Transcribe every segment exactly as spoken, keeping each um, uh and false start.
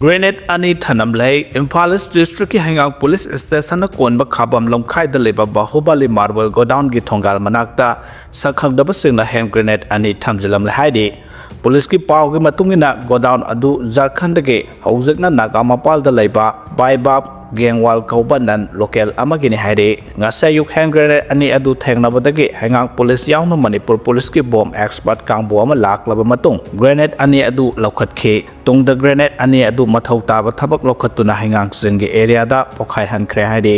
Grenade ꯑꯅꯤ ꯊꯅꯝꯂꯦ꯫ ꯏꯝꯐꯥꯜ ꯏꯁ ꯗꯤꯁꯇ꯭ꯔꯤꯛꯀꯤ ꯍꯩꯉꯥꯡ police ꯁ꯭ꯇꯦꯁꯟꯅ ꯀꯣꯟꯕ ꯈꯥꯕꯝ ꯂꯝꯈꯥꯏꯗ ꯂꯩꯕ ꯕꯥꯍꯨꯕꯂꯤ ꯃꯥꯔꯕꯜ ꯒꯣꯗꯥꯎꯟꯒꯤ ꯊꯣꯡꯒꯥꯜ ꯃꯅꯥꯛꯇ ꯁꯛꯈꯪꯗꯕꯁꯤꯡꯅ ꯍꯦꯟ ꯒ꯭ꯔꯦꯅꯦꯗ ꯑꯅꯤ ꯊꯝꯖꯤꯜꯂꯝꯂꯦ ꯍꯥꯏꯔꯤ꯫ ꯄꯨꯂꯤꯁꯀꯤ ꯄꯥꯎꯒꯤ ꯃꯇꯨꯡ ꯏꯟꯅ, ꯒꯣꯗꯥꯎꯟ ꯑꯗꯨ ꯖꯥꯔꯈꯟꯗꯒꯤ ꯍꯧꯖꯤꯛꯅ ꯅꯥꯒꯥ ꯃꯄꯥꯜꯗ ꯂꯩꯕ ꯕꯥꯏꯕꯥꯕ ꯒꯦꯡꯋꯥꯜ ꯀꯧꯕ ꯅꯟ ꯂꯣꯀꯦꯜ ꯑꯃꯒꯤꯅꯤ ꯍꯥꯏꯔꯤ꯫ ꯉꯁꯤ ꯑꯌꯨꯛ ꯍꯦꯟ ꯒ꯭ꯔꯦꯅꯦꯗ ꯑꯅꯤ ꯑꯗꯨ ꯊꯦꯡꯅꯕꯗꯒꯤ ꯍꯩꯉꯥꯡ ꯄꯨꯂꯤꯁ ꯌꯥꯎꯅ ꯃꯅꯤꯄꯨꯔ ꯄꯨꯂꯤꯁꯀꯤ ꯕꯣꯝ ꯑꯦꯛꯁꯄꯔꯠ ꯀꯥꯡꯕꯨ ꯑꯃ ꯂꯥꯛꯂꯕ ꯃꯇꯨꯡ, ꯒ꯭ꯔꯦꯅꯦꯗ ꯑꯅꯤ ꯑꯗꯨ ꯂꯧꯈꯠꯈꯤ꯫ ꯇꯨꯡꯗ ꯒ꯭ꯔꯦꯅꯦꯗ ꯑꯅꯤ ꯑꯗꯨ ꯃꯊꯧ ꯇꯥꯕ ꯊꯕꯛ ꯂꯧꯈꯠꯇꯨꯅ ꯍꯩꯉꯥꯡꯁꯤꯡꯒꯤ ꯑꯦꯔꯤꯌꯥꯗ ꯄꯣꯈꯥꯏꯍꯟꯈ꯭ꯔꯦ ꯍꯥꯏꯔꯤ꯫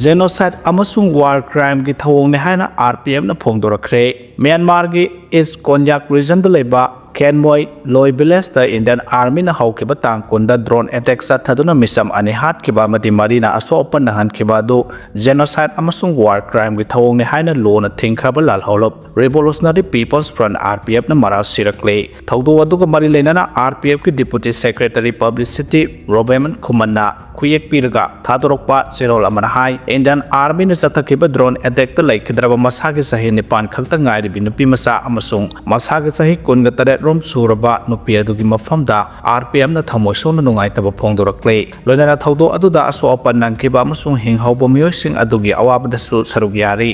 ꯖꯦꯅꯣꯁꯥꯏꯗ ꯑꯃꯁꯨꯡ ꯋꯥꯔ ꯀ꯭ꯔꯥꯏꯝꯒꯤ ꯊꯧꯑꯣꯡꯅꯤ ꯍꯥꯏꯅ ꯑꯥꯔ ꯄꯤ ꯑꯦꯐꯅ ꯐꯣꯡꯗꯣꯔꯛꯈ꯭ꯔꯦ꯫ ꯃ꯭ꯌꯥꯟꯃꯥꯔꯒꯤ ꯏꯁ ꯀꯣꯟꯌꯥꯛ ꯔꯤꯖꯟꯗ ꯂꯩꯕ ꯈꯦꯟꯃꯣꯏ ꯂꯣꯏ ꯚꯤꯂꯦꯖꯇ ꯏꯟꯗꯤꯌꯟ ꯑꯥꯔꯃꯤꯅ ꯍꯧꯈꯤꯕ ꯇꯥꯡ ꯀꯨꯟꯗ ꯗ꯭ꯔꯣꯟ ꯑꯦꯇꯦꯛ ꯆꯠꯊꯗꯨꯅ ꯃꯤꯆꯝ ꯑꯅꯤ ꯍꯥꯠꯈꯤꯕ ꯑꯃꯗꯤ ꯃꯔꯤꯅ ꯑꯁꯣꯛ ꯑꯄꯟ ꯅꯪꯍꯟꯈꯤꯕ ꯑꯗꯨ ꯖꯦꯅꯣꯁꯥꯏꯗ ꯑꯃꯁꯨꯡ ꯋꯥꯔ ꯀ꯭ꯔꯥꯏꯝꯒꯤ ꯊꯧꯑꯣꯡꯅꯤ ꯍꯥꯏꯅ ꯂꯨꯅ ꯊꯤꯡꯈ꯭ꯔꯕ ꯂꯥꯜꯍꯧꯂꯨꯞ revolutionary people's front, R P ꯑꯦꯐꯅ ꯃꯔꯥꯜ ꯁꯤꯔꯛꯂꯦ꯫ ꯊꯧꯗꯣꯛ ꯑꯗꯨꯒ ꯃꯔꯤ ꯂꯩꯅꯅ ꯑꯥꯔ ꯄꯤ ꯑꯦꯐꯀꯤ ꯗꯤꯄꯨꯇꯤ ꯁꯦꯀ꯭ꯔꯦꯇꯔꯤ ꯄꯕ꯭ꯂꯤꯁꯤꯇꯤ ꯔꯣꯕꯦꯃꯟ ꯈꯨꯃꯟꯅ ꯈꯨꯌꯦꯛ ꯄꯤꯔꯒ ꯊꯥꯗꯣꯔꯛꯄ ꯆꯦꯔꯣꯜ ꯑꯃꯅ ꯍꯥꯏ, ꯏꯟꯗꯤꯌꯟ ꯑꯥꯔꯃꯤꯅ ꯆꯠꯊꯈꯤꯕ ꯗ꯭ꯔꯣꯟ ꯑꯦꯇꯦꯛꯇ ꯂꯩꯈꯤꯗ꯭ꯔꯕ ꯃꯁꯥꯒꯤ ꯆꯍꯤ ꯅꯤꯄꯥꯟ ꯈꯛꯇ ꯉꯥꯏꯔꯤꯕꯤ ꯅꯨꯄꯤ ꯃꯆꯥ ꯑꯃꯁꯨꯡ ꯃꯁꯥꯒꯤ ꯆꯍꯤ ꯀꯨꯟꯒ ꯇꯔꯦꯠ ꯔꯣꯝ ꯁꯨꯔꯕ ꯅꯨꯄꯤ ꯑꯗꯨꯒꯤ ꯃꯐꯝꯗ ꯑꯥꯔ ꯄꯤ ꯑꯦꯐꯅ ꯊꯃꯣꯏ ꯁꯣꯛꯅ ꯅꯨꯡꯉꯥꯏꯇꯕ ꯐꯣꯡꯗꯣꯔꯛꯂꯦ꯫ ꯂꯣꯏꯅꯅ ꯊꯧꯗꯣꯛ ꯑꯗꯨꯗ ꯑꯁꯣꯛ ꯑꯄꯟ ꯅꯪꯈꯤꯕ ꯑꯃꯁꯨꯡ ꯍꯤꯡꯍꯧꯕ ꯃꯤꯑꯣꯏꯁꯤꯡ ꯑꯗꯨꯒꯤ ꯑꯋꯥꯕꯗꯁꯨ ꯁꯔꯨꯛ ꯌꯥꯔꯤ꯫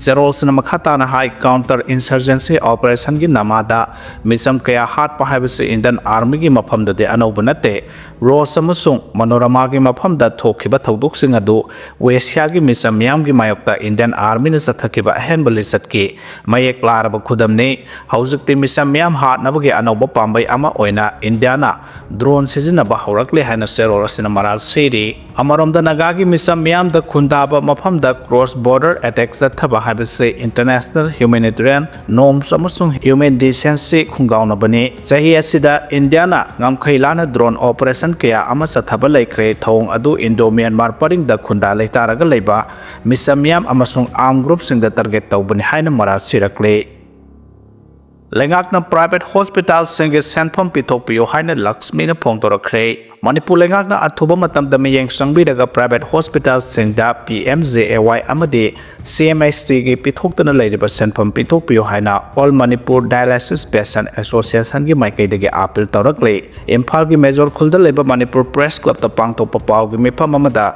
ꯆꯦꯔꯣꯜꯁꯅ ꯃꯈꯥ ꯇꯥꯅ ꯍꯥꯏ, ꯀꯥꯎꯟꯇꯔ ꯏꯟꯁꯔꯖꯦꯟꯁꯤ ꯑꯣꯄꯔꯦꯁꯟꯒꯤ ꯅꯃꯥꯗ ꯃꯤꯆꯝ ꯀꯌꯥ ꯍꯥꯠꯄ ꯍꯥꯏꯕꯁꯤ ꯏꯟꯗꯤꯌꯟ ꯑꯥꯔꯃꯤꯒꯤ ꯃꯐꯝꯗꯗꯤ ꯑꯅꯧꯕ ꯅꯠꯇꯦ꯫ ꯔꯣꯁ ꯑꯃꯁꯨꯡ ꯃꯅꯣꯔꯃꯥꯒꯤ ꯃꯐꯝꯗ ꯊꯣꯛꯈꯤꯕ ꯊꯧꯗꯣꯛꯁꯤꯡ ꯑꯗꯨ ꯑꯦꯁꯤꯌꯥꯒꯤ ꯃꯤꯆꯝ ꯃꯤꯌꯥꯝꯒꯤ ꯃꯥꯌꯣꯛꯇ ꯏꯟꯗꯤꯌꯟ ꯑꯥꯔꯃꯤꯅ ꯆꯠꯊꯈꯤꯕ ꯑꯍꯦꯟꯕ ꯂꯤꯆꯠꯀꯤ ꯃꯌꯦꯛ ꯂꯥꯔꯕ ꯈꯨꯗꯝꯅꯤ꯫ ꯍꯧꯖꯤꯛꯇꯤ ꯃꯤꯆꯝ ꯃꯤꯌꯥꯝ ꯍꯥꯠꯅꯕꯒꯤ ꯑꯅꯧꯕ ꯄꯥꯝꯕꯩ ꯑꯃ ꯑꯣꯏꯅ ꯏꯟꯗꯤꯌꯥꯅ ꯗ꯭ꯔꯣꯟ ꯁꯤꯖꯤꯟꯅꯕ ꯍꯧꯔꯛꯂꯦ ꯍꯥꯏꯅ ꯆꯦꯔꯣꯜ ꯑꯁꯤꯅ ꯃꯔꯥꯜ ꯁꯤꯔꯤ꯫ ꯑꯃꯔꯣꯝꯗ, ꯅꯥꯒꯥꯒꯤ ꯃꯤꯆꯝ ꯃꯤꯌꯥꯝꯗ ꯈꯨꯟꯗꯥꯕ ꯃꯐꯝꯗ ꯀ꯭ꯔꯣꯁ ꯕꯣꯔꯗꯔ ꯑꯦꯇꯦꯛ ꯆꯠꯊꯕ ꯍꯥꯏꯕꯁꯤ ꯏꯟꯇꯔꯅꯦꯁꯅꯦꯜ ꯍ꯭ꯌꯨꯃꯦꯅꯤꯇꯦꯔꯤꯌꯟ ꯅꯣꯔꯝꯁ ꯑꯃꯁꯨꯡ ꯍ꯭ꯌꯨꯃꯦꯟ ꯗꯤꯁꯦꯟꯁꯤ ꯈꯣꯡꯒꯥꯎꯅꯕꯅꯤ꯫ ꯆꯍꯤ ꯑꯁꯤꯗ ꯏꯟꯗꯤꯌꯥꯅ ꯉꯝꯈꯩ ꯂꯥꯟꯅ ꯗ꯭ꯔꯣꯟ ꯑꯣꯄꯔꯦꯁꯟ ꯀꯌꯥ ꯑꯃ ꯆꯠꯊꯕ ꯂꯩꯈ꯭ꯔꯦ꯫ ꯊꯧꯑꯣꯡ ꯑꯗꯨ ꯏꯟꯗꯣ ꯃ꯭ꯌꯥꯟꯃꯥꯔ ꯄꯔꯤꯡꯗ ꯈꯨꯟꯗꯥ ꯂꯩꯇꯥꯔꯒ ꯂꯩꯕ ꯃꯤꯆꯝ ꯃꯤꯌꯥꯝ ꯑꯃꯁꯨꯡ ꯑꯥꯔꯝ ꯒ꯭ꯔꯨꯞꯁꯤꯡꯗ ꯇꯥꯔꯒꯦꯠ ꯇꯧꯕꯅꯤ ꯍꯥꯏꯅ ꯃꯔꯥꯜ ꯁꯤꯔꯛꯂꯤ꯫ ꯂꯩꯉꯥꯛꯅ private hospitalꯁꯤꯡꯒꯤ ꯁꯦꯟꯐꯝ ꯄꯤꯊꯣꯛꯄꯤꯌꯨ ꯍꯥꯏꯅ ꯂꯛꯁꯃꯤꯅ ꯐꯣꯡꯗꯣꯔꯛꯈ꯭ꯔꯦ꯫ ꯃꯅꯤꯄꯨꯔ ꯂꯩꯉꯥꯛꯅ ꯑꯊꯨꯕ ꯃꯇꯝꯗ ꯃꯤꯠꯌꯦꯡ ꯆꯪꯕꯤꯔꯒ private hospitalꯁꯤꯡꯗ P M J A Y ꯑꯃꯗꯤ C M H Tꯒꯤ ꯄꯤꯊꯣꯛꯇꯨꯅ ꯂꯩꯔꯤꯕ ꯁꯦꯟꯐꯝ ꯄꯤꯊꯣꯛꯄꯤꯌꯨ ꯍꯥꯏꯅ All Manipur Dialysis Patient Associationꯒꯤ ꯃꯥꯏꯀꯩꯗꯒꯤ appeal ꯇꯧꯔꯛꯂꯤ꯫ ꯏꯝꯐꯥꯜꯒꯤ ꯃꯦꯖꯣꯔ ꯈꯨꯜꯗ ꯂꯩꯕ ꯃꯅꯤꯄꯨꯔ Press Clubꯇ ꯄꯥꯡꯊꯣꯛꯄ ꯄꯥꯎꯒꯤ ꯃꯤꯐꯝ ꯑꯃꯗ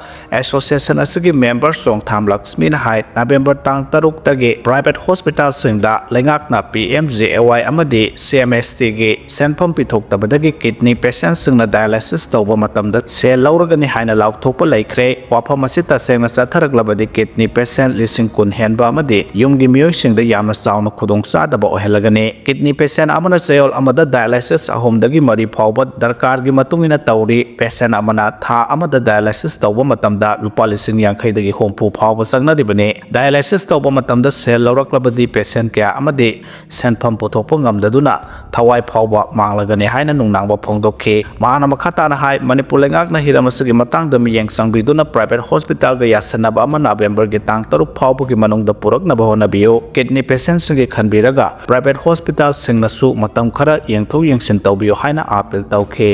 association ꯑꯁꯤꯒꯤ member ꯆꯣꯡꯊꯥꯝ ꯂꯛꯁꯃꯤꯅ ꯍꯥꯏ, ꯅꯕꯦꯝꯕꯔ ꯇꯥꯡ ꯇꯔꯨꯛꯇꯒꯤ private hospitalꯁꯤꯡꯗ ꯂꯩꯉꯥꯛꯅ P M J A Y ꯑꯃꯗꯤ C M H Tꯒꯤ ꯁꯦꯟꯐꯝ ꯄꯤꯊꯣꯛꯇꯕꯗꯒꯤ kidney patientꯁꯤꯡꯅ dialysis ꯇꯧꯕ ꯃꯇꯝꯗ ꯁꯦꯜ ꯂꯧꯔꯒꯅꯤ ꯍꯥꯏꯅ ꯂꯥꯎꯊꯣꯛꯄ ꯂꯩꯈ꯭ꯔꯦ꯫ ꯋꯥꯐꯝ ꯑꯁꯤ ꯇꯁꯦꯡꯅ ꯆꯠꯊꯔꯛꯂꯕꯗꯤ kidney patient ꯂꯤꯁꯤꯡ ꯀꯨꯟ ꯍꯦꯟꯕ ꯑꯃꯗꯤ ꯌꯨꯝꯒꯤ ꯃꯤꯑꯣꯏꯁꯤꯡꯗ ꯌꯥꯝꯅ ꯆꯥꯎꯅ ꯈꯨꯗꯣꯡꯆꯥꯗꯕ ꯑꯣꯏꯍꯜꯂꯒꯅꯤ꯫ Kidney patient ꯑꯃꯅ ꯆꯌꯣꯜ ꯑꯃꯗ dialysis ꯑꯍꯨꯝꯗꯒꯤ ꯃꯔꯤ ꯐꯥꯎꯕ ꯗꯔꯀꯥꯔꯒꯤ ꯃꯇꯨꯡ ꯏꯟꯅ ꯇꯧꯔꯤ꯫ Patient ꯑꯃꯅ ꯊꯥ ꯑꯃꯗ dialysis ꯇꯧꯕ ꯃꯇꯝꯗ ꯂꯨꯄꯥ ꯂꯤꯁꯤꯡ ꯌꯥꯡꯈꯩꯗꯒꯤ ꯍꯨꯝꯐꯨ ꯐꯥꯎꯕ ꯆꯪꯅꯔꯤꯕꯅꯤ꯫ Dialysis ꯇꯧꯕ ꯃꯇꯝꯗ ꯁꯦꯜ ꯂꯧꯔꯛꯂꯕꯗꯤ patient ꯀꯌꯥ ꯑꯃꯗꯤ ꯁꯦꯟꯐꯝ ꯄꯨꯊꯣꯛꯄ ꯉꯝꯗꯗꯨꯅ ꯊꯋꯥꯏ ꯐꯥꯎꯕ ꯃꯥꯡꯂꯒꯅꯤ ꯍꯥꯏꯅ ꯅꯨꯡꯅꯥꯡꯕ ꯐꯣꯡꯗꯣꯛꯈꯤ꯫ ꯃꯍꯥꯛꯅ ꯃꯈꯥ ꯇꯥꯅ ꯍꯥꯏ, ꯃꯅꯤꯄꯨꯔ ꯂꯩꯉꯥꯛꯅ ꯍꯤꯔꯝ ꯑꯁꯤꯒꯤ ꯃꯇꯥꯡꯗ ꯃꯤꯠꯌꯦꯡ ꯆꯪꯕꯤꯗꯨꯅ private hospitalꯒ ꯌꯥꯁꯟꯅꯕ ꯑꯃ ꯅꯕꯦꯝꯕꯔꯒꯤ ꯇꯥꯡ ꯇꯔꯨꯛ ꯐꯥꯎꯕꯒꯤ ꯃꯅꯨꯡꯗ ꯄꯨꯔꯛꯅꯕ ꯍꯣꯠꯅꯕꯤꯌꯨ꯫ Kidney patientꯁꯤꯡꯒꯤ ꯈꯟꯕꯤꯔꯒ private hospitalꯁꯤꯡꯅꯁꯨ ꯃꯇꯝ ꯈꯔ ꯌꯦꯡꯊꯣꯛ ꯌꯦꯡꯁꯤꯟ ꯇꯧꯕꯤꯌꯨ ꯍꯥꯏꯅ appeal ꯇꯧꯈꯤ꯫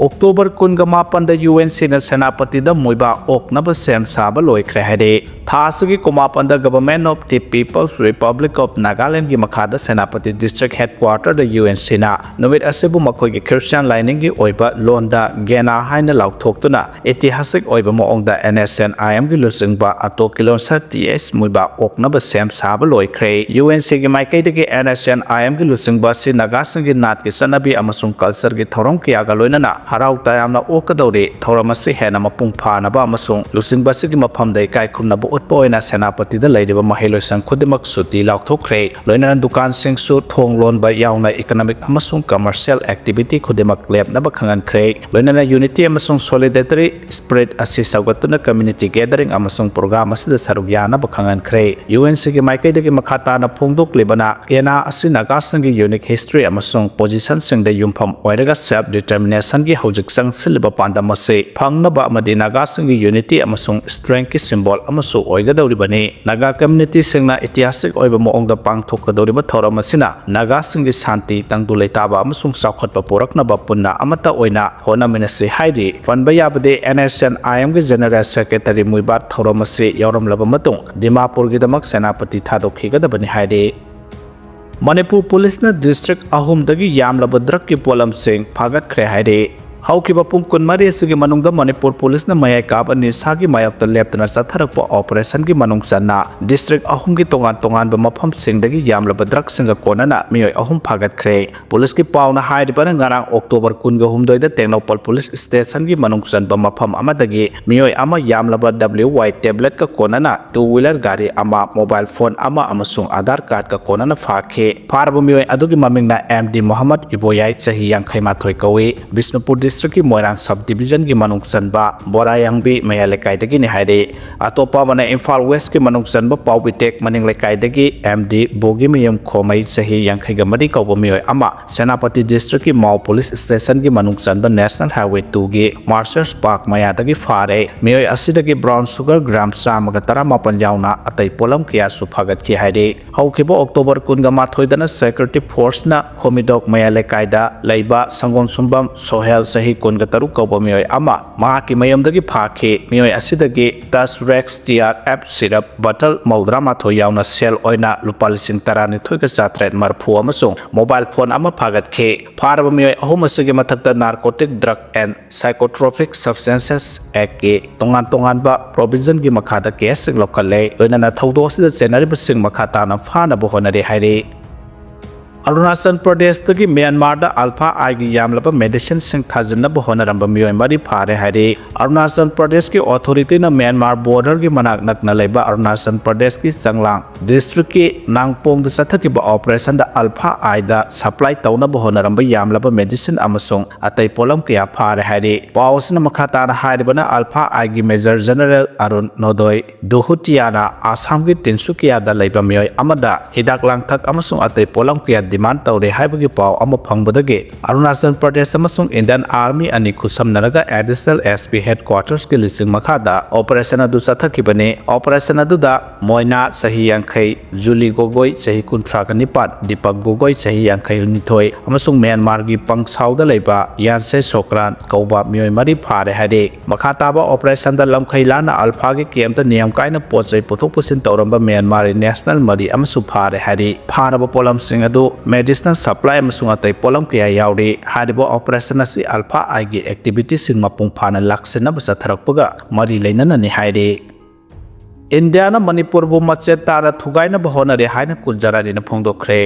ꯑꯣꯛꯇꯣꯕꯔ ꯀꯨꯟꯒ ꯃꯥꯄꯟꯗ UNCꯅ ꯁꯦꯅꯥꯄꯇꯤꯗ ꯃꯣꯏꯕꯥ ꯑꯣꯛꯅꯕ ꯁꯦꯝ ꯁꯥꯕ ꯂꯣꯏꯈ꯭ꯔꯦ ꯍꯥꯏꯔꯦ꯫ ꯊꯥ ꯑꯁꯤꯒꯤ ꯀꯨꯟꯃꯥꯄꯟꯗ Government of the People's Republic of Nagalandꯒꯤ ꯃꯈꯥꯗ ꯁꯦꯅꯥꯄꯇꯤ District Headquarterꯗ UNCꯅ ꯅꯨꯃꯤꯠ ꯑꯁꯤꯕꯨ ꯃꯈꯣꯏꯒꯤ Christian ꯂꯥꯏꯅꯤꯡꯒꯤ ꯑꯣꯏꯕ ꯂꯣꯟꯗ ꯒꯦꯅꯥ ꯍꯥꯏꯅ ꯂꯥꯎꯊꯣꯛꯇꯨꯅ ꯏꯇꯤꯍꯥꯁꯤꯛ ꯑꯣꯏꯕ ꯃꯑꯣꯡꯗ NSCN-IMꯒꯤ ꯂꯨꯆꯤꯡꯕ ꯑꯇꯣ ꯀꯤꯂꯣꯟꯁꯔ ꯇꯤ ꯑꯦꯁ ꯃꯨꯏꯕꯥ ꯑꯣꯛꯅꯕ ꯁꯦꯝ ꯁꯥꯕ ꯂꯣꯏꯈ꯭ꯔꯦ꯫ UNCꯒꯤ ꯃꯥꯏꯀꯩꯗꯒꯤ NSCN-IMꯒꯤ ꯂꯨꯆꯤꯡꯕ ꯑꯁꯤ ꯅꯥꯒꯥꯁꯤꯡꯒꯤ ꯅꯥꯠꯀꯤ ꯆꯠꯅꯕꯤ ꯑꯃꯁꯨꯡ cultureꯒꯤ ꯊꯧꯔꯝ ꯀꯌꯥꯒ ꯂꯣꯏꯅꯅ ꯍꯔꯥꯎ ꯇꯌꯥꯝꯅ ꯑꯣꯛꯀꯗꯧꯔꯤ꯫ ꯊꯧꯔꯝ ꯑꯁꯤ ꯍꯦꯟꯅ ꯃꯄꯨꯡ ꯐꯥꯅꯕ ꯑꯃꯁꯨꯡ ꯂꯨꯆꯤꯡꯕ ꯑꯁꯤꯒꯤ ꯃꯐꯝꯗ ꯏꯀꯥꯏ ꯈꯨꯝꯅꯕ ꯎꯠꯄ ꯑꯣꯏꯅ ꯁꯦꯅꯥꯄꯇꯤꯗ ꯂꯩꯔꯤꯕ ꯃꯍꯩꯂꯣꯏꯁꯪ ꯈꯨꯗꯤꯡꯃꯛ ꯁꯨꯇꯤ ꯂꯥꯎꯊꯣꯛꯈ꯭ꯔꯦ꯫ ꯂꯣꯏꯅꯅ ꯗꯨꯀꯥꯟꯁꯤꯡꯁꯨ ꯊꯣꯡ ꯂꯣꯟꯕ ꯌꯥꯎꯅ economic ꯑꯃꯁꯨꯡ commercial activity ꯈꯨꯗꯤꯡꯃꯛ ꯂꯦꯞꯅꯕ ꯈꯪꯍꯟꯈ꯭ꯔꯦ꯫ ꯂꯣꯏꯅꯅ unity ꯑꯃꯁꯨꯡ solidarity spirit ꯑꯁꯤ ꯁꯧꯒꯠꯇꯨꯅ community gathering ꯑꯃꯁꯨꯡ program ꯑꯁꯤꯗ ꯁꯔꯨꯛ ꯌꯥꯅꯕ ꯈꯪꯍꯟꯈ꯭ꯔꯦ꯫ UNCꯒꯤ ꯃꯥꯏꯀꯩꯗꯒꯤ ꯃꯈꯥ ꯇꯥꯅ ꯐꯣꯡꯗꯣꯛꯂꯤꯕꯅ, ꯒꯦꯅꯥ ꯑꯁꯤ ꯅꯥꯒꯥꯁꯤꯡꯒꯤ unique history ꯑꯃꯁꯨꯡ positionꯁꯤꯡꯗ ꯌꯨꯝꯐꯝ ꯑꯣꯏꯔꯒ self determinationꯒꯤ ꯍꯧꯖꯤꯛ ꯆꯪꯁꯤꯜꯂꯤꯕ ꯄꯥꯟꯗꯝ ꯑꯁꯤ ꯐꯪꯅꯕ ꯑꯃꯗꯤ ꯅꯥꯒꯥꯁꯤꯡꯒꯤ unity ꯑꯃꯁꯨꯡ strengthꯀꯤ symbol ꯑꯃꯁꯨ ꯑꯣꯏꯒꯗꯧꯔꯤꯕꯅꯤ꯫ ꯅꯥꯒꯥ ꯀꯝꯃ꯭ꯌꯨꯅꯤꯇꯤꯁꯤꯡꯅ ꯏꯇꯤꯍꯥꯁꯤꯛ ꯑꯣꯏꯕ ꯃꯑꯣꯡꯗ ꯄꯥꯡꯊꯣꯛꯀꯗꯧꯔꯤꯕ ꯊꯧꯔꯝ ꯑꯁꯤꯅ ꯅꯥꯒꯥꯁꯤꯡꯒꯤ ꯁꯥꯟꯇꯤ, ꯇꯪꯗꯨ ꯂꯩꯇꯥꯕ ꯑꯃꯁꯨꯡ ꯆꯥꯎꯈꯠꯄ ꯄꯨꯔꯛꯅꯕ ꯄꯨꯟꯅ ꯑꯃꯠꯇ ꯑꯣꯏꯅ ꯍꯣꯠꯅꯃꯤꯟꯅꯁꯤ ꯍꯥꯏꯔꯤ꯫ ꯄꯟꯕ ꯌꯥꯕꯗꯤ, ꯑꯦꯟ ꯑꯦꯁ ꯑꯦꯟ ꯑꯥꯏ ꯑꯦꯝꯒꯤ ꯖꯦꯅꯔꯦꯜ ꯁꯦꯀ꯭ꯔꯦꯇꯔꯤ ꯃꯨꯏꯕꯥꯠ ꯊꯧꯔꯝ ꯑꯁꯤ ꯌꯥꯎꯔꯝꯂꯕ ꯃꯇꯨꯡ ꯗꯤꯃꯥꯄꯨꯔꯒꯤꯗꯃꯛ ꯁꯦꯅꯥꯄꯇꯤ ꯊꯥꯗꯣꯛꯈꯤꯒꯗꯕꯅꯤ ꯍꯥꯏꯔꯤ꯫ ꯃꯅꯤꯄꯨꯔ ꯄꯨꯂꯤꯁꯅ ꯗꯤꯁꯇ꯭ꯔꯤꯛ ꯑꯍꯨꯝꯗꯒꯤ ꯌꯥꯝꯂꯕ ꯗ꯭ꯔꯒꯀꯤ ꯄꯣꯠꯂꯝꯁꯤꯡ ꯐꯥꯒꯠꯈ꯭ꯔꯦ ꯍꯥꯏꯔꯤ꯫ ꯍꯧꯈꯤꯕ ꯄꯨꯡ ꯀꯨꯟꯃꯔꯤ ꯑꯁꯤꯒꯤ ꯃꯅꯨꯡꯗ ꯃꯅꯤꯄꯨꯔ ꯄꯨꯂꯤꯁꯅ ꯃꯌꯥꯏ ꯀꯥꯕ ꯅꯤꯁꯥꯒꯤ ꯃꯥꯌꯣꯛꯇ ꯂꯦꯞꯇꯅ ꯆꯠꯊꯔꯛꯄ ꯑꯣꯄꯔꯦꯁꯟꯒꯤ ꯃꯅꯨꯡ ꯆꯟꯅ ꯗꯤꯁꯇ꯭ꯔꯤꯛ ꯑꯍꯨꯝꯒꯤ ꯇꯣꯉꯥꯟ ꯇꯣꯉꯥꯟꯕ ꯃꯐꯝꯁꯤꯡꯗꯒꯤ ꯌꯥꯝꯂꯕ ꯗ꯭ꯔꯒꯁꯤꯡꯒ ꯀꯣꯟꯅꯅ ꯃꯤꯑꯣꯏ ꯑꯍꯨꯝ ꯐꯥꯒꯠꯈ꯭ꯔꯦ꯫ ꯄꯨꯂꯤꯁꯀꯤ ꯄꯥꯎꯅ ꯍꯥꯏꯔꯤꯕꯅ, ꯉꯔꯥꯡ ꯑꯣꯛꯇꯣꯕꯔ ꯀꯨꯟꯒ ꯍꯨꯝꯗꯣꯏꯗ ꯇꯦꯡꯅꯧꯄꯜ ꯄꯨꯂꯤꯁ ꯁ꯭ꯇꯦꯁꯟꯒꯤ ꯃꯅꯨꯡ ꯆꯟꯕ ꯃꯐꯝ ꯑꯃꯗꯒꯤ ꯃꯤꯑꯣꯏ ꯑꯃ ꯌꯥꯝꯂꯕ ꯗꯕ꯭ꯂꯤꯎ ꯋꯥꯏ ꯇꯦꯕ꯭ꯂꯦꯠꯀ ꯀꯣꯟꯅꯅ ꯇꯨ ꯋꯤꯂꯔ ꯒꯥꯔꯤ ꯑꯃ, ꯃꯣꯕꯥꯏꯜ ꯐꯣꯟ ꯑꯃ ꯑꯃꯁꯨꯡ ꯑꯥꯙꯥꯔ ꯀꯥꯔꯗꯀ ꯀꯣꯟꯅꯅ ꯐꯥꯈꯤ꯫ ꯐꯥꯔꯕ ꯃꯤꯑꯣꯏ ꯑꯗꯨꯒꯤ ꯃꯃꯤꯡꯅ ꯑꯦꯝ ꯗꯤ ꯃꯣꯍꯝꯃꯗ ꯏꯕꯣꯌꯥꯏ, ꯆꯍꯤ ꯌꯥꯡꯈꯩ ꯃꯥꯊꯣꯏ ꯀꯧꯏ꯫ ꯕꯤꯁꯅꯨꯄꯨꯔ ꯗꯤꯁꯇ꯭ꯔꯤꯛꯀꯤ ꯃꯣꯏꯔꯥꯡ ꯁꯕ ꯗꯤꯕꯤꯖꯟꯒꯤ ꯃꯅꯨꯡ ꯆꯟꯕ ꯕꯣꯔꯥꯌꯥꯡꯕꯤ ꯃꯌꯥꯏ ꯂꯩꯀꯥꯏꯗꯒꯤꯅꯤ ꯍꯥꯏꯔꯤ꯫ ꯑꯇꯣꯞꯄ ꯑꯃꯅ ꯏꯝꯐꯥꯜ ꯋꯦꯁꯀꯤ ꯃꯅꯨꯡ ꯆꯟꯕ ꯄꯥꯎꯕꯤꯇꯦꯛ ꯃꯅꯤꯡ ꯂꯩꯀꯥꯏꯗꯒꯤ ꯑꯦꯝ ꯗꯤ ꯕꯣꯒꯤꯃꯌꯨꯝ ꯈꯣꯃꯩ, ꯆꯍꯤ ꯌꯥꯡꯈꯩꯒ ꯃꯔꯤ ꯀꯧꯕ ꯃꯤꯑꯣꯏ ꯑꯃ, ꯁꯦꯅꯥꯄꯇꯤ ꯗꯤꯁꯇ꯭ꯔꯤꯛꯀꯤ ꯃꯥꯎ ꯄꯨꯂꯤꯁ ꯁ꯭ꯇꯦꯁꯟꯒꯤ ꯃꯅꯨꯡ ꯆꯟꯕ ꯅꯦꯁꯅꯦꯜ ꯍꯥꯏꯋꯦ ꯇꯨꯒꯤ ꯃꯥꯔꯆꯔꯁ ꯄꯥꯔꯛ ꯃꯌꯥꯗꯒꯤ ꯐꯥꯔꯦ꯫ ꯃꯤꯑꯣꯏ ꯑꯁꯤꯗꯒꯤ ꯕ꯭ꯔꯥꯎꯟ ꯁꯨꯒꯔ ꯒ꯭ꯔꯥꯝ ꯆꯥꯝꯃꯒ ꯇꯔꯥꯃꯥꯄꯟ ꯌꯥꯎꯅ ꯑꯇꯩ ꯄꯣꯠꯂꯝ ꯀꯌꯥꯁꯨ ꯐꯥꯒꯠꯈꯤ ꯍꯥꯏꯔꯤ꯫ ꯍꯧꯈꯤꯕ ꯑꯣꯛꯇꯣꯕꯔ ꯀꯨꯟꯒ ꯃꯥꯊꯣꯏꯗꯅ ꯁꯦꯀ꯭ꯌꯨꯔꯤꯇꯤ ꯐꯣꯔꯁꯅ ꯈꯣꯃꯤꯗꯣꯛ ꯃꯌꯥꯏ ꯂꯩꯀꯥꯏꯗ ꯂꯩꯕ ꯁꯪꯒꯣꯝ ꯁꯨꯝꯕꯝ ꯁꯣꯍꯦꯜ, ꯆꯍꯤ ꯀꯨꯟꯒ ꯇꯔꯨꯛ ꯀꯧꯕ ꯃꯤꯑꯣꯏ ꯑꯃ ꯃꯍꯥꯛꯀꯤ ꯃꯌꯨꯝꯗꯒꯤ ꯐꯥꯈꯤ꯫ ꯃꯤꯑꯣꯏ ꯑꯁꯤꯗꯒꯤ Tusrex T R F syrup bottle ꯃꯧꯗ꯭ꯔꯥ ꯃꯥꯊꯣꯏ ꯌꯥꯎꯅ ꯁꯦꯜ ꯑꯣꯏꯅ ꯂꯨꯄꯥ ꯂꯤꯁꯤꯡ ꯇꯔꯥꯅꯤꯊꯣꯏꯒ ꯆꯥꯇ꯭ꯔꯦꯠ ꯃꯔꯤꯐꯨ ꯑꯃꯁꯨꯡ ꯃꯣꯕꯥꯏꯜ ꯐꯣꯟ ꯑꯃ ꯐꯥꯒꯠꯈꯤ꯫ ꯐꯥꯔꯕ ꯃꯤꯑꯣꯏ ꯑꯍꯨꯝ ꯑꯁꯤꯒꯤ ꯃꯊꯛꯇ ꯅꯥꯔꯀꯣꯇꯤꯛ ꯗ꯭ꯔꯒ ꯑꯦꯟ ꯁꯥꯏꯀꯣꯇ꯭ꯔꯣꯄꯤꯛ ꯁꯕꯁꯇꯦꯟꯁꯦꯁ ꯑꯦꯛꯀꯤ ꯇꯣꯉꯥꯟ ꯇꯣꯉꯥꯟꯕ ꯄ꯭ꯔꯣꯚꯤꯖꯟꯒꯤ ꯃꯈꯥꯗ ꯀꯦꯁꯁꯤꯡ ꯂꯧꯈꯠꯂꯦ꯫ ꯂꯣꯏꯅꯅ ꯊꯧꯗꯣꯛ ꯑꯁꯤꯗ ꯆꯦꯟꯅꯔꯤꯕꯁꯤꯡ ꯃꯈꯥ ꯇꯥꯅ ꯐꯥꯅꯕ ꯍꯣꯠꯅꯔꯤ ꯍꯥꯏꯔꯤ꯫ ꯑꯔꯨꯅꯥꯆꯜ ꯄ꯭ꯔꯗꯦꯁꯇꯒꯤ ꯃ꯭ꯌꯥꯟꯃꯥꯔꯗ ꯑꯜꯐꯥ ꯑꯥꯏꯒꯤ ꯌꯥꯝꯂꯕ ꯃꯦꯗꯤꯁꯤꯟꯁꯤꯡ ꯊꯥꯖꯤꯟꯅꯕ ꯍꯣꯠꯅꯔꯝꯕ ꯃꯤꯑꯣꯏ ꯃꯔꯤ ꯐꯥꯔꯦ ꯍꯥꯏꯔꯤ꯫ ꯑꯔꯨꯅꯥꯆꯜ ꯄ꯭ꯔꯗꯦꯁꯀꯤ ꯑꯣꯊꯣꯔꯤꯇꯤꯅ ꯃ꯭ꯌꯥꯟꯃꯥꯔ ꯕꯣꯔꯗꯔꯒꯤ ꯃꯅꯥꯛ ꯅꯛꯅ ꯂꯩꯕ ꯑꯔꯨꯅꯥꯆꯜ ꯄ꯭ꯔꯗꯦꯁꯀꯤ ꯆꯪꯂꯥꯡ ꯗꯤꯁꯇ꯭ꯔꯤꯛꯀꯤ ꯅꯥꯡꯄꯣꯡꯗ ꯆꯠꯊꯈꯤꯕ ꯑꯣꯄꯔꯦꯁꯟꯗ ꯑꯜꯐꯥ ꯑꯥꯏꯗ ꯁꯄ꯭ꯂꯥꯏ ꯇꯧꯅꯕ ꯍꯣꯠꯅꯔꯝꯕ ꯌꯥꯝꯂꯕ ꯃꯦꯗꯤꯁꯤꯟ ꯑꯃꯁꯨꯡ ꯑꯇꯩ ꯄꯣꯠꯂꯝ ꯀꯌꯥ ꯐꯥꯔꯦ ꯍꯥꯏꯔꯤ꯫ ꯄꯥꯎ ꯑꯁꯤꯅ ꯃꯈꯥ ꯇꯥꯅ ꯍꯥꯏꯔꯤꯕꯅ, ꯑꯜꯐꯥ ꯑꯥꯏꯒꯤ ꯃꯦꯖꯔ ꯖꯦꯅꯔꯦꯜ ꯑꯔꯨꯟ ꯅꯣꯗꯣꯏ ꯗꯨꯍꯨꯇꯤꯌꯥꯅ ꯑꯁꯥꯝꯒꯤ ꯇꯤꯟꯁꯨꯀꯤꯌꯥꯗ ꯂꯩꯕ ꯃꯤꯑꯣꯏ ꯑꯃꯗ ꯍꯤꯗꯥꯛ ꯂꯥꯡꯊꯛ ꯑꯃꯁꯨꯡ ꯑꯇꯩ ꯄꯣꯠꯂꯝ ꯀꯌꯥ demand ꯇꯧꯔꯦ ꯍꯥꯏꯕꯒꯤ ꯄꯥꯎ ꯑꯃ ꯐꯪꯕꯗꯒꯤ ꯑꯔꯨꯅꯥꯆꯜ ꯄ꯭ꯔꯗꯦꯁ ꯑꯃꯁꯨꯡ Indian Army ꯑꯅꯤ ꯈꯨꯠꯁꯝꯅꯔꯒ Additional S P Headquarters ꯀꯤ ꯂꯨꯆꯤꯡ ꯃꯈꯥꯗ operation ꯑꯗꯨ ꯆꯠꯊꯈꯤꯕꯅꯤ꯫ Operation ꯑꯗꯨꯗ ꯃꯣꯏꯅꯥ, ꯆꯍꯤ ꯌꯥꯡꯈꯩ, ꯖꯨꯂꯤ ꯒꯣꯒꯣꯏ, ꯆꯍꯤ ꯀꯨꯟꯊ꯭ꯔꯥꯒ ꯅꯤꯄꯥꯟ, ꯗꯤꯄꯛ ꯒꯣꯒꯣꯏ, ꯆꯍꯤ ꯌꯥꯡꯈꯩ ꯍꯨꯝꯅꯤꯊꯣꯏ, ꯑꯃꯁꯨꯡ ꯃ꯭ꯌꯥꯟꯃꯥꯔꯒꯤ ꯄꯪꯁꯥꯎꯗ ꯂꯩꯕ ꯌꯥꯟꯁꯦ ꯁꯣꯀ꯭ꯔꯥꯟ ꯀꯧꯕ ꯃꯤꯑꯣꯏ ꯃꯔꯤ ꯐꯥꯔꯦ ꯍꯥꯏꯔꯤ꯫ ꯃꯈꯥ ꯇꯥꯕ operation ꯗ ꯂꯝꯈꯩ ꯂꯥꯟꯅ ꯑꯜꯐꯥꯒꯤ camp ꯇ ꯅꯤꯌꯝ ꯀꯥꯏꯅ ꯄꯣꯠ ꯆꯩ ꯄꯨꯊꯣꯛ ꯄꯨꯁꯤꯟ ꯇꯧꯔꯝꯕ ꯃ꯭ꯌꯥꯟꯃꯥꯔꯒꯤ national ꯃꯔꯤ ꯑꯃꯁꯨ ꯐꯥꯔꯦ ꯍꯥꯏꯔꯤ꯫ ꯐꯥꯔꯕ ꯄꯣꯠꯂꯝꯁꯤꯡ ꯑꯗꯨ medicinal supply ꯑꯃꯁꯨꯡ ꯑꯇꯩ ꯄꯣꯠꯂꯝ ꯀꯌꯥ ꯌꯥꯎꯔꯤ꯫ ꯍꯥꯏꯔꯤꯕ operation ꯑꯁꯤ ꯑꯜꯐꯥ ꯑꯥꯏꯒꯤ activity ꯁꯤꯡ ꯃꯄꯨꯡ ꯐꯥꯅ ꯂꯥꯛꯁꯤꯟꯅꯕ ꯆꯠꯊꯔꯛꯄꯒ ꯃꯔꯤ ꯂꯩꯅꯅꯅꯤ ꯍꯥꯏꯔꯤ꯫ ꯏꯟꯗꯤꯌꯥꯅ ꯃꯅꯤꯄꯨꯔꯕꯨ ꯃꯆꯦꯠ ꯇꯥꯅ ꯊꯨꯒꯥꯏꯅꯕ ꯍꯣꯠꯅꯔꯤ ꯍꯥꯏꯅ ꯀꯨꯟꯖꯔꯥꯅꯤꯅ ꯐꯣꯡꯗꯣꯛꯈ꯭ꯔꯦ꯫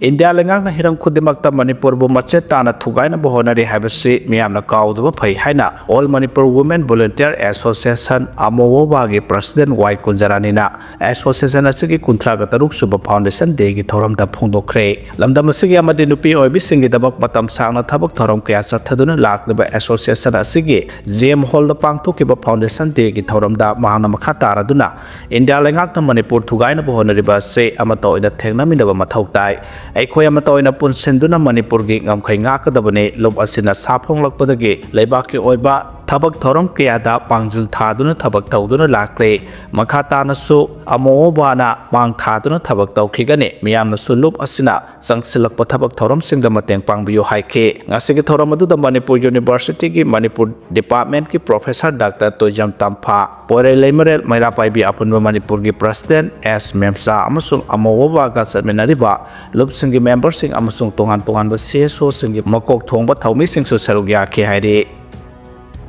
ꯏꯟꯗꯤꯌꯥ ꯂꯩꯉꯥꯛꯅ ꯍꯤꯔꯝ ꯈꯨꯗꯤꯡꯃꯛꯇ ꯃꯅꯤꯄꯨꯔꯕꯨ ꯃꯆꯦꯠ ꯇꯥꯅ ꯊꯨꯒꯥꯏꯅꯕ ꯍꯣꯠꯅꯔꯤ ꯍꯥꯏꯕꯁꯤ ꯃꯤꯌꯥꯝꯅ ꯀꯥꯎꯗꯕ ꯐꯩ ꯍꯥꯏꯅ All Manipur Women Volunteer Association, ꯑꯃꯣꯋꯣꯕꯥꯒꯤ president ꯋꯥꯏ ꯀꯨꯟꯖꯔꯥꯅꯤꯅ association ꯑꯁꯤꯒꯤ ꯀꯨꯟꯊ꯭ꯔꯥꯒ ꯇꯔꯨꯛ ꯁꯨꯕ foundation day ꯒꯤ ꯊꯧꯔꯝꯗ ꯐꯣꯡꯗꯣꯛꯈ꯭ꯔꯦ꯫ ꯂꯝꯗꯝ ꯑꯁꯤꯒꯤ ꯑꯃꯗꯤ ꯅꯨꯄꯤ ꯑꯣꯏꯕꯤꯁꯤꯡꯒꯤꯗꯃꯛ ꯃꯇꯝ ꯁꯥꯡꯅ ꯊꯕꯛ ꯊꯧꯔꯝ ꯀꯌꯥ ꯆꯠꯊꯗꯨꯅ ꯂꯥꯛꯂꯤꯕ association ꯑꯁꯤꯒꯤ J M Hall ꯗ ꯄꯥꯡꯊꯣꯛꯈꯤꯕ foundation day ꯒꯤ ꯊꯧꯔꯝꯗ ꯃꯍꯥꯛꯅ ꯃꯈꯥ ꯇꯥꯔꯗꯨꯅ, ꯏꯟꯗꯤꯌꯥ ꯂꯩꯉꯥꯛꯅ ꯃꯅꯤꯄꯨꯔ ꯊꯨꯒꯥꯏꯅꯕ ꯍꯣꯠꯅꯔꯤꯕ ꯑꯁꯤ ꯑꯃꯠꯇ ꯑꯣꯏꯅ ꯊꯦꯡꯅꯃꯤꯟꯅꯕ ꯃꯊꯧ ꯇꯥꯏ꯫ ꯑꯩꯈꯣꯏ ꯑꯃꯠꯇ ꯑꯣꯏꯅ ꯄꯨꯟꯁꯤꯟꯗꯨꯅ ꯃꯅꯤꯄꯨꯔꯒꯤ ꯉꯝꯈꯩ ꯉꯥꯛꯀꯗꯕꯅꯤ꯫ ꯂꯨꯞ ꯑꯁꯤꯅ ꯁꯥꯐꯣꯡꯂꯛꯄꯗꯒꯤ ꯂꯩꯕꯥꯛꯀꯤ ꯑꯣꯏꯕ ꯊꯕꯛ ꯊꯧꯔꯝ ꯀꯌꯥꯗ ꯄꯥꯡꯖꯤꯜ ꯊꯥꯗꯨꯅ ꯊꯕꯛ ꯇꯧꯗꯨꯅ ꯂꯥꯛꯂꯦ꯫ ꯃꯈꯥ ꯇꯥꯅꯁꯨ ꯑꯃꯣꯕꯥꯅ ꯃꯥꯡ ꯊꯥꯗꯨꯅ ꯊꯕꯛ ꯇꯧꯈꯤꯒꯅꯤ꯫ ꯃꯤꯌꯥꯝꯅꯁꯨ ꯂꯨꯞ ꯑꯁꯤꯅ ꯆꯪꯁꯤꯜꯂꯛꯄ ꯊꯕꯛ ꯊꯧꯔꯝꯁꯤꯡꯗ ꯃꯇꯦꯡ ꯄꯥꯡꯕꯤꯌꯨ ꯍꯥꯏꯈꯤ꯫ ꯉꯁꯤꯒꯤ ꯊꯧꯔꯝ ꯑꯗꯨꯗ ꯃꯅꯤꯄꯨꯔ University ꯒꯤ ꯃꯅꯤꯄꯨꯔ department ꯀꯤ professor Doctor ꯇꯣꯏꯖꯝ ꯇꯝꯐꯥ, ꯄꯣꯏꯔꯩ ꯂꯩꯃꯔꯦꯜ ꯃꯩꯔꯥ ꯄꯥꯏꯕꯤ ꯑꯄꯨꯟꯕ ꯃꯅꯤꯄꯨꯔꯒꯤ president S ꯃꯦꯝꯆꯥ ꯑꯃꯁꯨꯡ ꯑꯃꯣꯕꯥꯒ ꯆꯠꯃꯤꯟꯅꯔꯤꯕ ꯂꯨꯞꯁꯤꯡꯒꯤ member ꯁꯤꯡ ꯑꯃꯁꯨꯡ ꯇꯣꯉꯥꯟ ꯇꯣꯉꯥꯟꯕ C S O ꯁꯤꯡꯒꯤ ꯃꯀꯣꯛ ꯊꯣꯡꯕ ꯊꯧꯃꯤꯁꯤꯡꯁꯨ ꯁꯔꯨꯛ ꯌꯥꯈꯤ ꯍꯥꯏꯔꯤ꯫